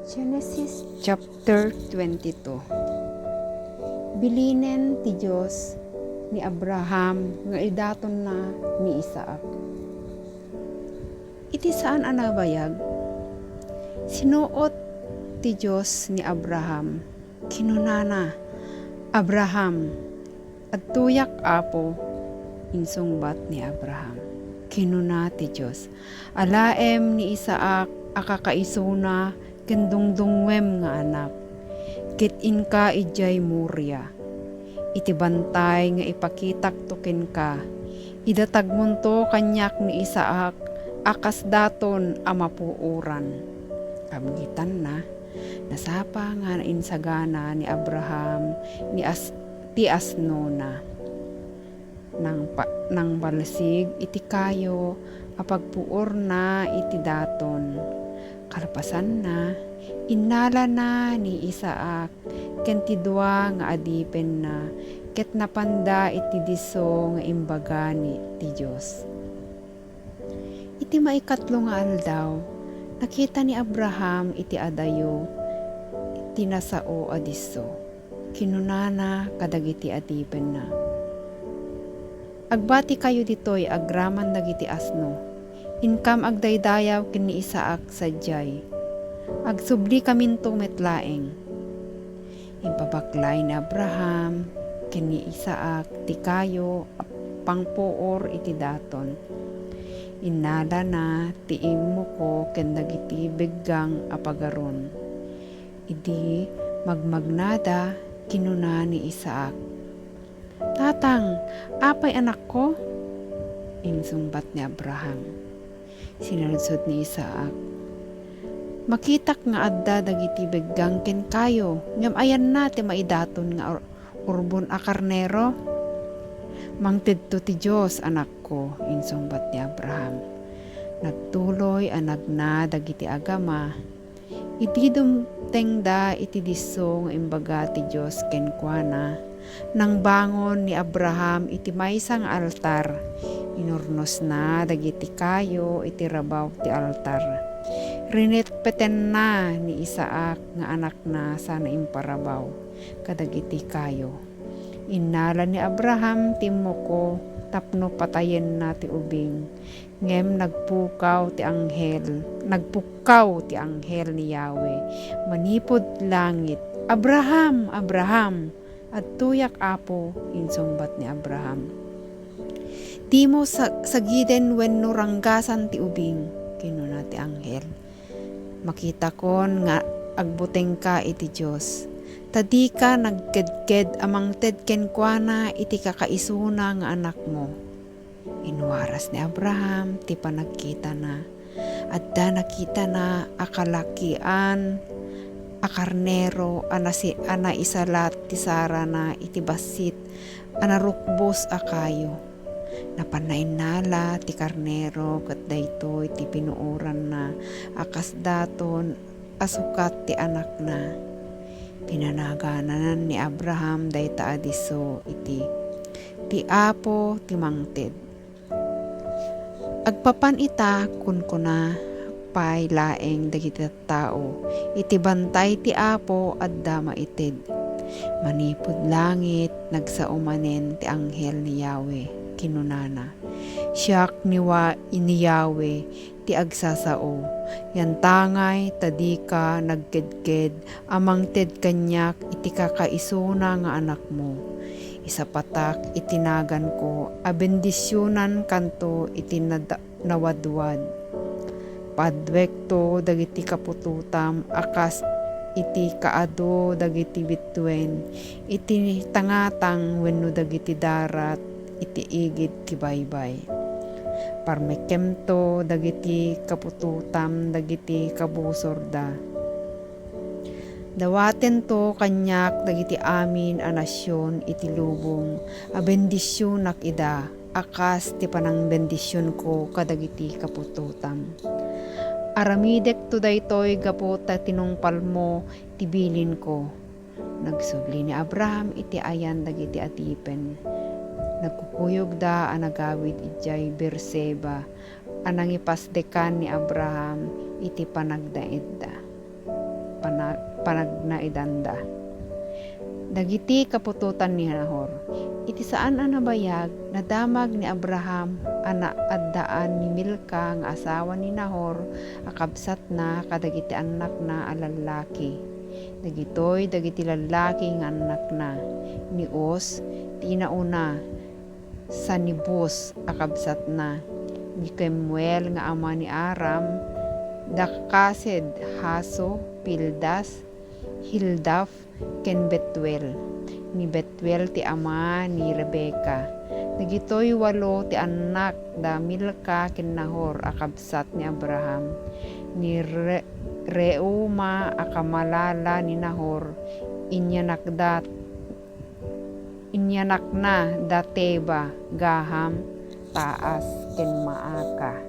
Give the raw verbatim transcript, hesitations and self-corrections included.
Genesis chapter twenty-two. Bilinen ti Dios ni Abraham nga idatonna ni Isaac. Iti saan a nabayag, sinuot ti Dios ni Abraham. Kinunana, "Abraham." "Adtoyak, Apo," insungbat ni Abraham. Kinuna ti Dios, "Alaem ni Isaac a kakaisuna ken dungdungngoem nga anak, ket inka idiay Moria. Iti bantay nga ipakitakto kenka, idatagmonto kaniak ni Isaac a kas daton a mapuoran." Kabngetanna, nasapa nga insagana ni Abraham ni as-, ti asnona. Nangpa-, nangbalsig iti kayo a pagpuorna iti daton. Kalpasanna, innalana ni Isaac ken ti dua nga adipenna, ket napanda iti disso nga imbaga ni ti Dios. Iti maikatlo nga aldaw, nakita ni Abraham iti adayo ti nasao a disso. Kinunana kadagiti adipenna, "Agbatikayo ditoy agraman dagiti asno. Inkam agdaydayaw ken ni Isaac sadiay. Agsublikaminto met laeng." Impabaklay ni Abraham ken ni Isaac ti kayo a pangpuor iti daton. Innalana ti immuko ken dagiti beggang a pagaron. Idi magmagnada, kinuna ni Isaac, "Tatang, apay anakko?" insungbat ni Abraham. Sinaludsod ni Isaac, "Makitak nga adda dagiti beggang ken kayo, ngem ayanna ti maidaton nga ur-, urbon a karnero?" "Mangtedto ti Dios, anakko," insungbat ni Abraham. Nagtuloy a nagna dagiti agama. Idi dumtengda iti disso nga imbaga ti Dios kenkuana, nangbangon ni Abraham iti maysa nga altar. Inurnosna dagiti kayo iti rabaw ti altar. Rinetpetenna ni Isaac nga anakna sana imparabaw kadagiti kayo. Innala ni Abraham ti immuko tapno patayenna ti ubing. Ngem nagpukaw ti anghel, nagpukkaw ti anghel ni Yahweh manipud langit, "Abraham, Abraham!" "Adtoyak, Apo," insungbat ni Abraham. "Dimo sa-, sagiden wenno ranggasan ti ubing," kinuna ti anghel. "Makitakon nga agbutengka iti Dios, ta dika nagkedked a mangted kenkuana iti kakaisuna nga anakmo." Inwaras ni Abraham ti panagkitana. Adda nakitana a kalakian a karnero a nasi-, a naisalat ti sarana iti bassit a narukbos a kayo. Napanna innala ti karnero ket daytoy ti pinuoranna a kas daton a sukat ti anakna. Pinanagananan ni Abraham dayta a disso iti, "Ti Apo ti mangted." Agpapan ita, kunkuna pay laeng dagiti tattao, iti bantay ti Apo adda maited. Manipud langit, nagsao manen ti anghel ni Yahweh. Kinunana, "Siak ni Wa-, ni Yahweh, ti agsasao. Yantangay ta dika nagkedked a mangted kaniak iti kakaisuna nga anakmo. Isapatak iti naganko a bendisionankanto iti nada-, nawadwad. Paadwekto dagiti kaputotam a kas iti kaadu dagiti bituen iti tangatang wenno dagiti darat iti igid ti baybay. Parmekemto dagiti kaputotam dagiti kabusorda. Dawatento kaniak dagiti amin a nasion iti lubong a bendisionak ida a kas ti panangbendisionko kadagiti kaputotam. Aramidekto daytoy gapu ta tinungpalmo ti bilinko." Nagsubli ni Abraham iti ayan dagiti adipen. Nagkukuyogda a nagawid idiay Beerseba a nangipasdekan ni Abraham iti panagnaedda. panagnaidanda. Dagiti kaputotan ni Nahor. Iti saan a nabayag, nadamag ni Abraham a naaddaan ni Milca nga asawa ni Nahor a kabsatna kadagiti annakna a lallaki. Dagitoy dagiti lallaki nga annakna: ni Uz ti inauna, sa ni Buz a kabsatna, ni Kemuel nga ama ni Aram, da Kesed, Hazo, Pildas, Hildaf, ken Betuel. Ni Betuel ti ama ni Rebecca. Dagitoy walo ti annak da Milca ken Nahor a kabsat ni Abraham. Ni Re-, Reuma a kamalala ni Nahor, inyanakda Inyanakna da Teba, Gaham, Taas, ken Maaka.